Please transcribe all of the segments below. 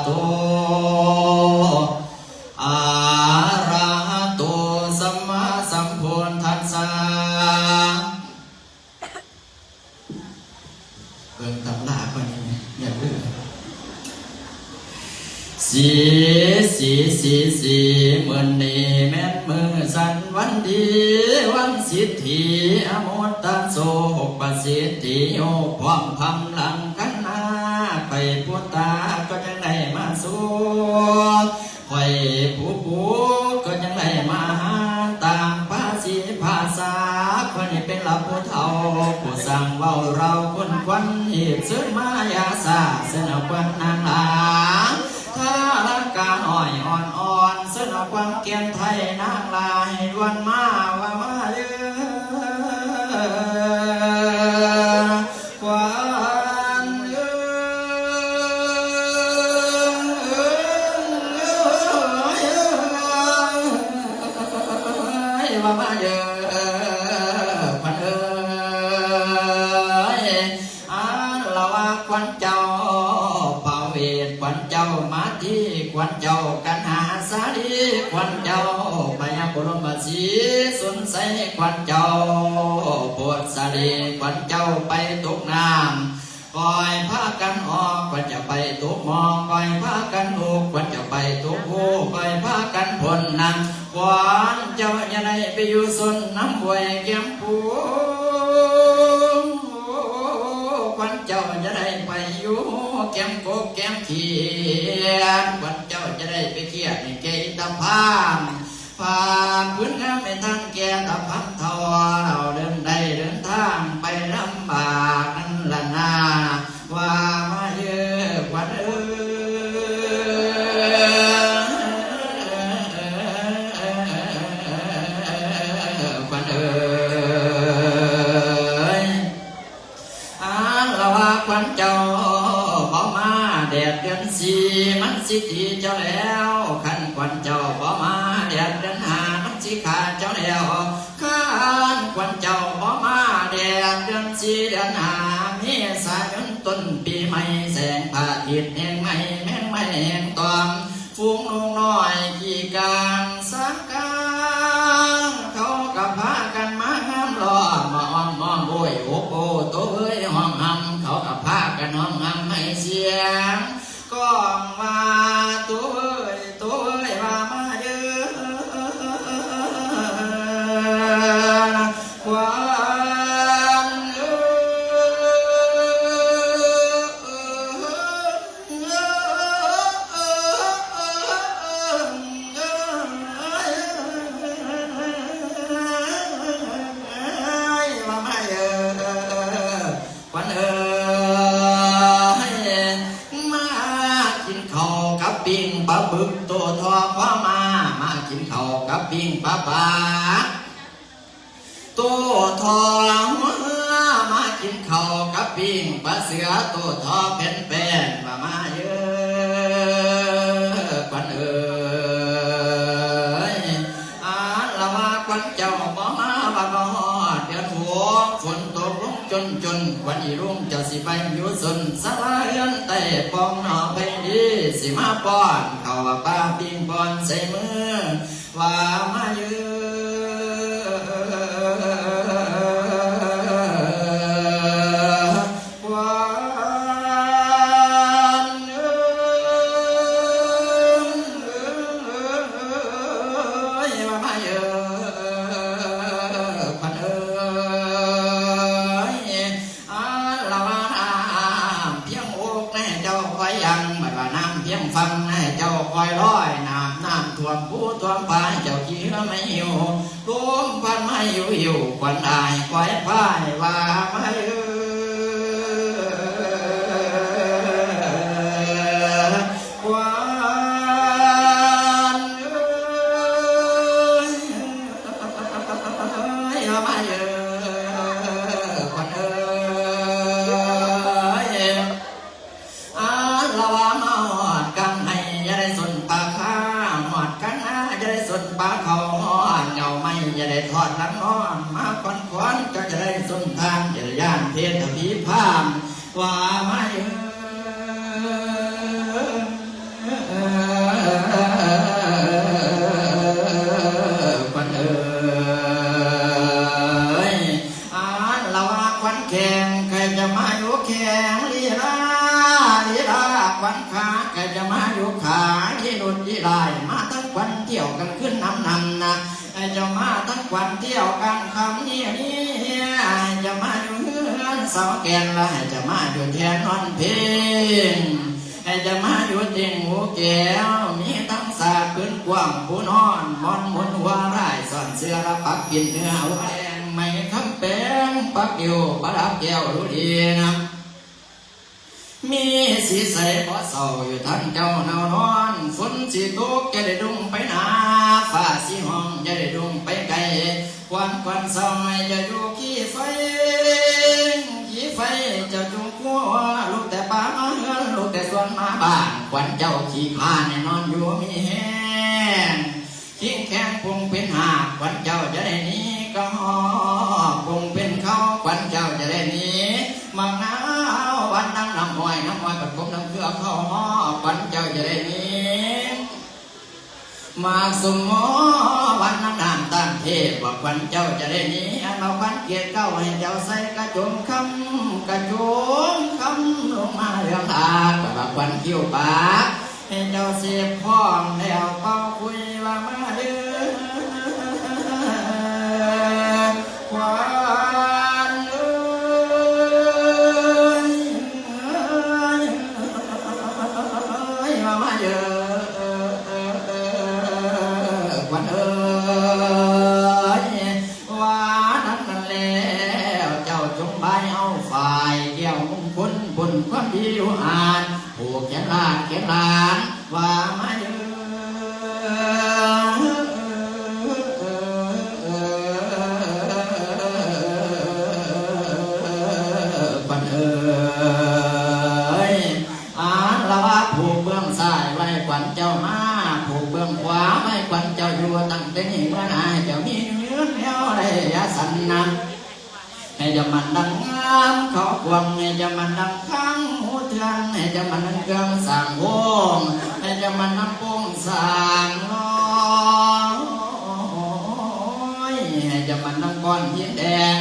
ໂຕ ອະຣະຫະໂຕ ສຳມາສຳພຸດທັດສະ. ເບິ່ງຕຳລາກ່ອນນີ້ແມ່ ຢ່າລືມ. ສີ ສີ ສີ ສີ ມື້ນີ້ແມ່ນມື້ສັນວັນດີ ວັນສິດທິ ອະມຸດຕະໂສ ຫົກປະສິດທິ ໂຍ ພ້ອມພຳລັງຄັນນາ ໄປພຸດຕາກໍຈັ່ງໄດ້ມາສູ່ ຂ້ອຍຜູ້ປູກໍຈັ່ງໄດ້ມາຫາຕາມພາສີພາສາ ຂ້ອຍນີ້ເປັນລະຜູ້ເຖົ້າ ຜູ້ຊ່າງເວົ້າລາວຄົນຄວັນ ຮີບເຊີນມາຢ່າຊ້າ ເຊີນເອົາຄວັນນາງຫຼາ ທາລະການ້ອຍອ່ອນໆ ເຊີນເອົາຄວັນແກ່ນໄທນາງຫຼາ ໃຫ້ລວນມາວ່າມາເດີ ຂວັນເອີຍ ວ່າມາເດີ ຂວັນເອີຍ ອາລະວາດຂວັນເຈົ້າ ພະເວດຂວັນເຈົ້າ ມາທີຂວັນເຈົ້າ ກັນຫາສາລີຂວັນເຈົ້າ ພະຍາໂຄລົມມະສີ ສຸນໄຊຂວັນເຈົ້າ ໂພດສາລີຂວັນເຈົ້າ ໄປຕົກນ້ຳ ຂ້ອຍພາກັນອອກ ຂ້ອຍຈະໄປຕົກໝອກ ຂ້ອຍພາກັນໂລກ ຂ້ອຍຈະໄປຕົກໂພ ຂ້ອຍພາກັນພົ້ນນ້ຳ ຂວັນເຈົ້າຢ່າໄດ້ໄປຢູ່ຊົນນ້ຳຫ້ວຍແກ້ມພູ ຂວັນເຈົ້າຢ່າໄດ້ໄປຢູ່ແກ້ມກົບແກ້ມຂຽດ ຂວັນເຈົ້າຢ່າໄດ້ໄປຄຽດໃຫ້ແກ່ອິນທະພາມ ພາບພື້ນງາມໃຫ້ທ່ານແກ່ຕາພັນເຖົ້າ ເຮົາເດີນໄດ້ເດີນທາງໄປລຳບາກນັ້ນລະນາ ວ່າມາເອີຍ ຂວັນເອີຍ ຂວັນເອີຍ. ອາລະວາດຂວັນເຈົ້າບໍ່ມາ ແດດເດືອນສີ່ມັນຊິຕີເຈົ້າແລ້ວ ຄັນຂວັນເຈົ້າບໍ່ມາ ແດດເດືອນຫ້າມັນຊິຂ້າເຈົ້າແລ້ວ ຄັນຂວັນເຈົ້າບໍ່ມາ ແດດເດືອນສີ່ເດືອນຫ້າເມສາຍົນຕົ້ນປີໃໝ່ ແສງພະອາທິດແຮງໃໝ່ ແມງໃໝ່ແຮງຕອມ ຝູງນົກນ້ອຍກີກາງສາກາ ເຂົາກໍພາກັນມາງາມລ້ອມ ມາອ້ອມມອມ ໂອ້ຍ ໂອ້ໂອ້ ໂຕເອີຍ ຮ້ອງຮຳ ເຂົາກໍພາກັນຮ້ອງຮຳໃຫ້ສຽງກ້ອງວ່າ ໂຕເອີຍ ໂຕເອີຍ ວ່າມາເດີ ຂວັນເອີຍ. ຂວັນເອີຍ ມາກິນເຂົ້າກັບປີ້ງປາບຶກ ໂຕທໍ່ພໍ່ມາ ມາກິນເຂົ້າກັບປີ້ງປາປາ ໂຕທໍ່ຫົວ ມາກິນເຂົ້າກັບປີ້ງປາເສືອ ໂຕທໍ່ແຜ່ນແປ້ນ ວ່າມາເອີຍ ຂວັນເອີຍ ອາລະວາດຂວັນເຈົ້າບໍ່ມາ ວ່າມາຮອດເດືອນຫົກ ຝົນຕົກລົງຈົນຈົນ ຂວັນອີລຸງເຈົ້າຊິໄປຢູ່ຊົນ ສາລາເຮືອນໃຕ້ປ່ອງໜໍ່ໄຜ່ດີ ຊິມາປ້ອນເຂົ້າປາປີ້ງປ້ອນໃສ່ມື ວ່າມາເອີຍ ຂວັນເອີຍ ວ່າມາເອີຍ ຂວັນເອີຍ. ອາລະວາດນ້ຳພຽງອົກໃຫ້ເຈົ້າຄອຍຍັງ ບັດວ່ານ້ຳພຽງຝັ່ງໃຫ້ເຈົ້າຄອຍລອຍ ນ້ຳ ນ້ຳຖ້ວມພູຖ້ວມຜາ ໃຫ້ເຈົ້າຂີ່ເຮືອໄມ້ຫິ້ວ ລົມພັດມາຫິ້ວຫິ້ວ ຄວັນອາຍຄອຍພາຍ ວ່າມາເອີຍ ຂວັນເອີຍ. ມາເອີຍ ຂວັນເອີຍ ອາລະວາດມາຮອດກາງໄຮ່ ຢ່າໄດ້ສົນປາຄາ ຮອດກາງນາ ຢ່າໄດ້ສົນປາເຂົ້າ ຮອດເຫງົ້າໄມ້ ຢ່າໄດ້ທອດຫຼັງນອນ ມາຄວັນຄວັນ ເຈົ້າຢ່າໄດ້ສົນທານ ຢ່າໄດ້ຢ້ານເພດອະພິພານ ວ່າມາເອີຍ. ວັນຂາ ໃຜຈະມາຢູ່ຂາ ທີ່ລຸດທີ່ຫຼາຍ ມາທັງຂວັນທ່ຽວກາງຄືນນຳນັ້ນນະ ໃຜຈະມາທັງຂວັນທ່ຽວກາງຄ່ຳນີ້ ໃຜຈະມາຢູ່ເຮືອນເສົາແກ່ນ ແລະໃຜຈະມາຢູ່ແທ່ນນອນເພັງ ໃຜຈະມາຢູ່ເຕັງຫູແກ້ວ ມີທັງສາດພື້ນກວ້າງ ຜູ້ນອນໝອນໝູນຫົວລາຍ ຊ້ອນເສື່ອລະປັກປິ່ນເນື້ອຫົວແດງ ໄມ້ຄຳແປງປັກຢູ່ປະດັບແກ້ວດູດີນະ. ມີສີໃສບໍ່ເສົ້າຢູ່ທັງເຈົ້າເນົ່ານອນ ຝົນຊິຕົກຈະໄດ້ດຸ່ງໄປໜ້າ ຟ້າຊິຮ້ອງຈະໄດ້ດຸ່ງໄປໄກ ຄວັນຄວັນເສົ້າໃຫ້ເຈົ້າຢູ່ຂີ້ໄຟ ຂີ້ໄຟເຈົ້າຈົ່ງກົວ ລຸກແຕ່ປ່າມາເຮືອນ ລຸກແຕ່ສວນມາບ້ານ ຄວັນເຈົ້າຂີ້ຄ້ານໃຫ້ນອນຢູ່ມີແຮງ ຄີງແຄງປຸງເປັນຫາກ ຂວັນເຈົ້າຈະໄດ້ໜີກະຮອກ ປຸງເປັນເຂົາ ຂວັນເຈົ້າຈະໄດ້ໜີໝາກນາວ ຫວານດັ່ງນ້ຳອ້ອຍ ນ້ຳອ້ອຍປະກົມນ້ຳເກືອເຂົ້າຮອກ ຂວັນເຈົ້າຈະໄດ້ໜີໝາກສົມໝໍ ຫວານນຳນ້ຳຕານເທບ ວ່າຂວັນເຈົ້າຈະໄດ້ໜີ ອັນວ່າຂວັນເກດເກົ້າ ໃຫ້ເຈົ້າໃສ່ກະໂຈມຄຳ ກະໂຈມຄຳລົງມາເລື່ອງອາດ ວ່າຂວັນຄິ້ວປາກ ໃຫ້ເຈົ້າເສບພ້ອມແລ້ວເປົ່າຄຸຍວ່າມາເດີ ຂວັນເອີຍ ວ່າມາເດີ ຂວັນເອີຍ ວ່າດັ່ງນັ້ນແລ້ວ ເຈົ້າຈົ່ງບາຍເອົາຝ້າຍແກ້ວມຸງຄຸນ ບຸນຄວາມດີລູກອາດ ຜູກແຂນຫຼານແຂນຫຼານ ວ່າມາເດີ ຂວັນເອີຍ ອາລະວາດ ຜູກເບື້ອງຊ້າຍໄວ້ ຂວັນເຈົ້າມາ ຜູກເບື້ອງຂວາໄວ້ ຂວັນເຈົ້າຢູ່ ຕັ້ງແຕ່ນີ້ເມື່ອໜ້າ ໃຫ້ເຈົ້າມີເງິນແນວໃດຢ່າສັນນະ ໃຫ້ເຈົ້າໝັ້ນດັ່ງງາມເຂົາກວາງ ໃຫ້ເຈົ້າໝັ້ນດັ່ງຄາງໝູເທືອງ ໃຫ້ເຈົ້າໝັ້ນດັ່ງເຄື່ອງສ້າງໂຮງ ໃຫ້ເຈົ້າໝັ້ນດັ່ງໂປ່ງສ້າງລອຍ ໃຫ້ເຈົ້າໝັ້ນດັ່ງກ້ອນຫີນແດງ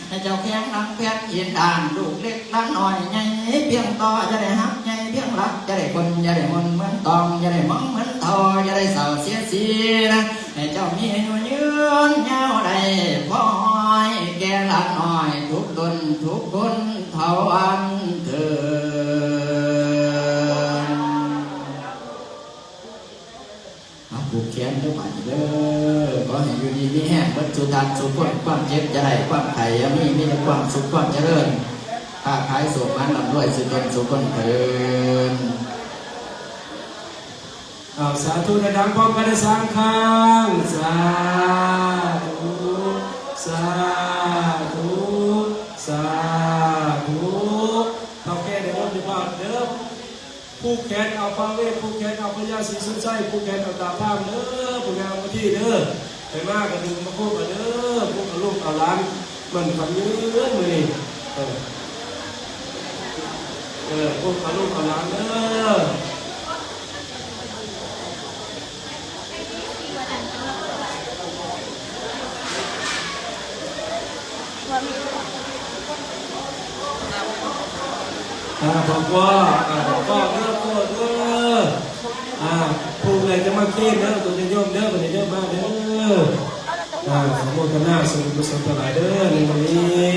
ໃຫ້ເຈົ້າແຂງດັ່ງແຜ່ນຫີນດ້ານ ລູກເລັກຫຼານນ້ອຍໃຫຍ່ພຽງຕໍ່ ຈະໄດ້ຮັກໃຫຍ່ພຽງລັກ ຈະໄດ້ຄົນ ຈະໄດ້ມົນເໝືອນຕອງ ຈະໄດ້ມັງເໝືອນເຖົ້າ ຈະໄດ້ເສົ້າເສຍສີນະ ໃຫ້ເຈົ້າມີອາຍຸຍືນຍາວໄດ້ ພໍໃຫ້ແກ່ຫຼານນ້ອຍທຸກຕົນທຸກຄົນເທົ່າອັນເທີນ. ເອົາ ຜູກແຂນເດີບາດນີ້ເດີ. ຂໍໃຫ້ຢູ່ດີມີແຮງເບິດສູ່ທ່ານສູ່ຄົນ, ຄວາມເຈັບຢ່າໄດ້, ຄວາມໄຂ້ຢ່າມີ, ມີແຕ່ຄວາມສຸກຄວາມຈະເລີນ, ຄ້າຂາຍໂຊກໝານລ່ຳລວຍສູ່ຕົນສູ່ຄົນເທີນ. ເອົາ ສາທຸດັງໆ ພ້ອມກັນໄດ້ສາມຄັ້ງ. ສາທຸ ສາທຸ ສາທຸ. ເຖົ້າແກ່ໄດ້ລົດຢູ່ບ້ານເດີ. ຜູກແຂນເອົາພະເວດ, ຜູກແຂນເອົາພະຍາສີສຸນໄຊ, ຜູກແຂນເອົາຕາພາມເດີ, ຜູກແຂນເອົາມາທີເດີ. ໃຜມາກະດຶງມາໂຄກະເດີ, ໂຄກະລູກເອົາຫຼານ, ມັນຄຳເງິນມື້ນີ້. ເອີ ເອີ ໂຄກະລູກເອົາຫຼານເດີ. ອ່າ ພໍ່ ພໍ່ ອ່າ ພໍ່ ເດີ ພໍ່ ເດີ. ອ່າ ຜູ້ໃດຈະມາເຄນເດີ ຕົວຍາດໂຍມເດີ ບັດນີ້ເດີ ມາເດີ. ອ່າ ຂໍໂມທະນາສ່ວນບຸນກຸສົນທັງຫຼາຍເດີ ໃນມື້ນີ້.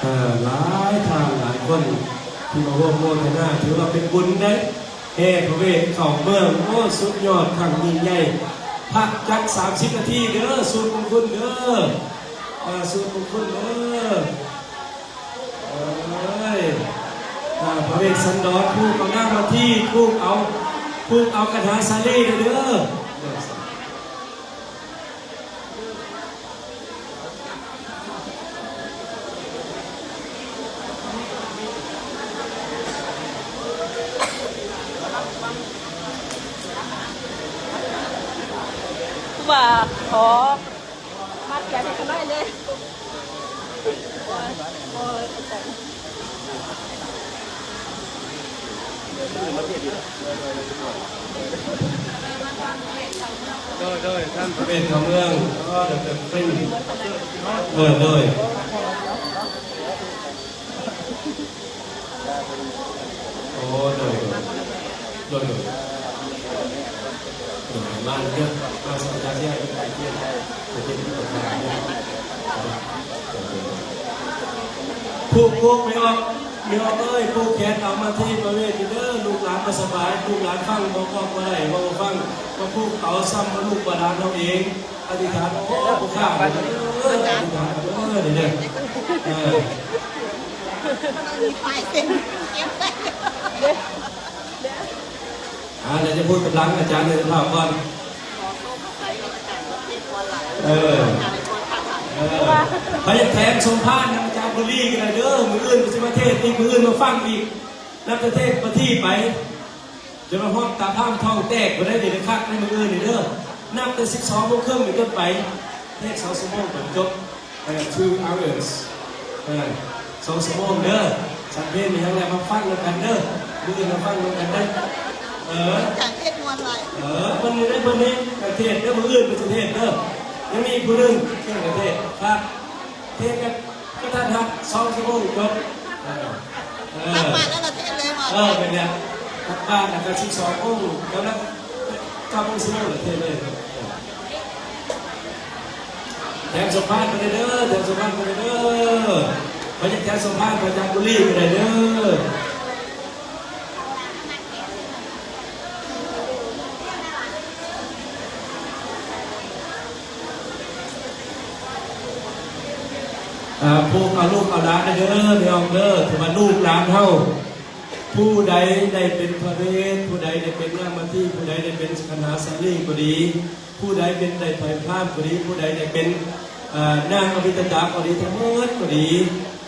ອ່າ ຫຼາຍທ່ານຫຼາຍຄົນທີ່ມາຮ່ວມໂມທະນາ ຖືວ່າເປັນບຸນເດ້. ແຫ່ພະເວດເຂົ້າເມືອງ ໂອ້ ສຸດຍອດ ຄັ້ງຍິ່ງໃຫຍ່. ພັກຈັກສາມສິບນາທີເດີ ສູດມົງຄຸນເດີ ເອີ ສູດມົງຄຸນເດີ. ເອີຍ ອ່າ ພະເວດສັນດອນ ຜູກເອົານາງມາທີ ຜູກເອົາ ຜູກເອົາກັນຫາສາລີເດີ. ວ່າຂໍມັດແຂນໃຫ້ກັນໄວ້ເລີຍ. ໂດຍ ໂດຍ ທ່ານພະເວດເຂົ້າເມືອງ ເອີ ໂດຍ ໂດຍ. ໂອ້ ໂດຍ ໂດຍ. ໂດຍ ໂດຍ ໂດຍ ມາເດີ ມາສອນຈາກເສຍໄປ ໄປເຮັດ ໄປເຮັດ ຜູກ ຜູກ ແມ່ອອກ ແມ່ອອກເອີຍ ຜູກແຂນເອົາມາທີ່ພະເວດນີ້ເດີ ລູກຫຼານບໍ່ສະບາຍ ລູກຫຼານຟັງບໍ່ອອກ ບໍ່ໄດ້ ເວົ້າບໍ່ຟັງ ມາຜູກເອົາ ຊ້ຳມາລູກບາດານເຮົາເອງ ອະທິຖານ ໂອ້ ຜູ້ຂ້າເດີ ອະທິຖານເດີ ນີ້ເດີ ເອີ ອ່າ ແລ້ວຈະພູດກັບຫຼັງອາຈານໃນສະພາບກ່ອນ ເອີ ເອີ ໃຜຢາກແຖມສົມພານນຳອາຈານບຸນລີກໍໄດ້ເດີ ມື້ອື່ນກໍຊິມາເທດອີກ ມື້ອື່ນມາຟັງອີກ ນັບແຕ່ເທດປະທີໄປ ຈະມາຮອດຕາພາມທ້ອງແຕກບໍ່ໄດ້ເດ ຄັກໃນມື້ອື່ນນີ້ເດີ ນັບແຕ່ສິບສອງໂມງເຄິ່ງເປັນຕົ້ນໄປ ເທດສອງຊົ່ວໂມງກໍຈົບ ເອີ two hours ເອີ ສອງຊົ່ວໂມງເດີ ສັນເພນມີຫຍັງແລ້ວມາຟັງນຳກັນເດີ ມື້ອື່ນມາຟັງນຳກັນເດີ ເອີ ການເທດມ່ວນຫຼາຍ ເອີ ເພິ່ນນີ້ເດ້ ເພິ່ນນີ້ການເທດເດີ ມື້ອື່ນເພິ່ນຊິເທດເດີ ຍັງມີອີກຜູ້ໜຶ່ງເພິ່ນການເທດ ຄັກ ເທດກັນກະທັນຫັນ ສອງຊົ່ວໂມງຈົບ ເອີ ເອີ ຕັກບາດແລ້ວລະເທດເລີຍວ່າ ເອີ ແມ່ນແລ້ວ ຕັກບາດແລ້ວກໍສິບສອງໂມງ ກຳລັງເກົ້າໂມງ ສິບໂມງລະເທດເລີຍ ແຖມສົມພານໄປເດີ ແຖມສົມພານໄປເດີ ໃຜຢາກແຖມສົມພານພະອາຈານບຸນລີກໍໄດ້ເດີ. ອ່າ ຜູກເອົາລູກເອົາຫຼານເດີ ແມ່ອອກເດີ ຖືວ່າລູກຫຼານເຮົາ ຜູ້ໃດໄດ້ເປັນພະເວດ ຜູ້ໃດໄດ້ເປັນນາງມາທີ ຜູ້ໃດໄດ້ເປັນຄັນຫາສາລີກໍດີ ຜູ້ໃດເປັນໄດ້ໄພພາມກໍດີ ຜູ້ໃດໄດ້ເປັນ ເອີ ນາງອະວິຕະຕາກໍດີ ທັງໝົດກໍດີ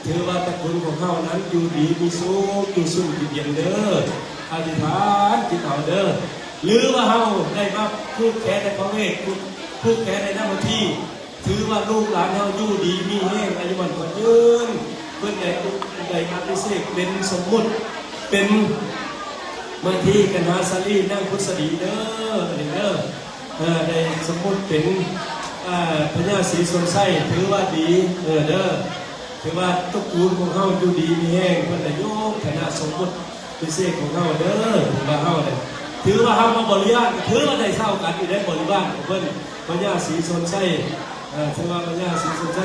ຖືວ່າຕະກຸນຂອງເຮົານັ້ນຢູ່ດີມີສຸກ ຢູ່ຊຸ່ມກິນເຢັນເດີ ອະທິຖານຈິດເອົາເດີ ຫຼືວ່າເຮົາໄດ້ມາຜູກແຂນໃຫ້ພະເວດ ຜູກແຂນໃຫ້ນາງມາທີ ຖືວ່າລູກຫຼານເຮົາຢູ່ດີມີແຮງ ອາຍຸໝັ້ນຂວັນຍືນ ເພິ່ນໄດ້ ໄດ້ອະພິເສກເປັນສົມມຸດ ເປັນມາທີກັນຫາສາລີ ນາງພຸດສະດີເດີ ອັນນີ້ເດີ ເອີ ໄດ້ສົມມຸດເປັນ ເອີ ພະຍາສີຊົນໄຊ ຖືວ່າດີ ເອີ ເດີ ຖືວ່າຕະກູນຂອງເຮົາຢູ່ດີມີແຮງ ເພິ່ນໄດ້ຍົກຖານະສົມມຸດພິເສດຂອງເຮົາເດີ ຖືວ່າເຮົາໄດ້ ຖືວ່າເຮົາມາບໍລິວານ ຖືວ່າໄດ້ເຊົ່າກັນຢູ່ໃນບໍລິວານຂອງເພິ່ນ ພະຍາສີຊົນໄຊ ເອີ ຖືວ່າພະຍາສີຊົນໄຊ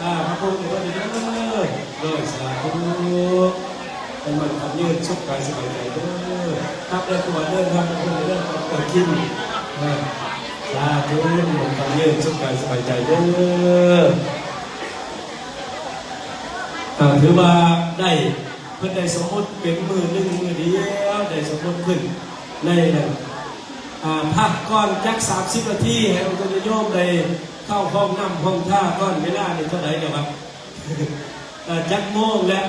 ອ່າ ພະອົງເພິ່ນເດີ ໂດຍ ສາທຸ ໃຫ້ໝັ້ນຂວັນຍືນ ສຸກກາຍສະບາຍໃຈເດີ ຮັບແດ່ຜົວເດີ ຮັບແດ່ຜົວເດີ ຮັບແດ່ກິນ ເອີ ສາທຸ ໃຫ້ໝັ້ນຂວັນຍືນ ສຸກກາຍສະບາຍໃຈເດີ ອ່າ ຖືວ່າໄດ້ ເພິ່ນໄດ້ສົມມຸດເປັນມື້ໜຶ່ງມື້ດຽວ ໄດ້ສົມມຸດຂຶ້ນໃນນັ້ນ ອ່າ ພັກກ່ອນຈັກສາມສິບນາທີ ໃຫ້ອົງຄະຍາດໂຍມໄດ້ເຂົ້າຫ້ອງນ້ຳຫ້ອງທ່າກ່ອນ ເວລານີ້ເທົ່າໃດແລ້ວວະ? ເອີ ຈັກໂມງແລ້ວ?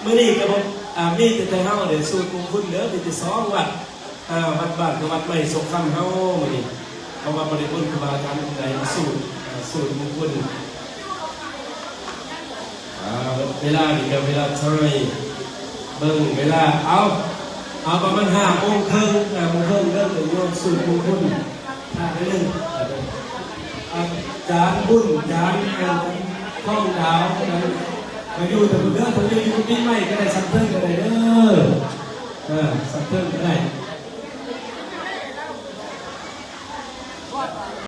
ມື້ນີ້ກໍບໍ່ ອ່າ ມີແຕ່ ແຕ່ເຮົາເດ້ສູດມຸງຄຸນເດີ ມີແຕ່ສອງວັດ ອ່າ ວັດບ້ານກັບວັດໃໝ່ສົກຄຳເຮົາມື້ນີ້ ເພາະວ່າບໍ່ໄດ້ເບິ່ງຄູບາອາຈານຜູ້ໃດມາສູດ ອ່າ ສູດມຸງຄຸນ ອ່າ ເວລານີ້ກໍເວລາເທົ່າໃດ ເບິ່ງເວລາ ເອົາ ເອົາປະມານຫ້າໂມງເຄິ່ງ ຫ້າໂມງເຄິ່ງເດີ ໂຍມສູດມຸງຄຸນ ຖ້າໄປເບິ່ງ ອາຈານບຸນ ອາຈານທອງດາວ ມາຢູ່ແຕ່ພຸ້ນເດີ ເພິ່ນຢູ່ປີໃໝ່ກໍໄດ້ ຊັ້ນເທິງກໍໄດ້ເດີ ເອີ ຊັ້ນເທິງກໍໄດ້.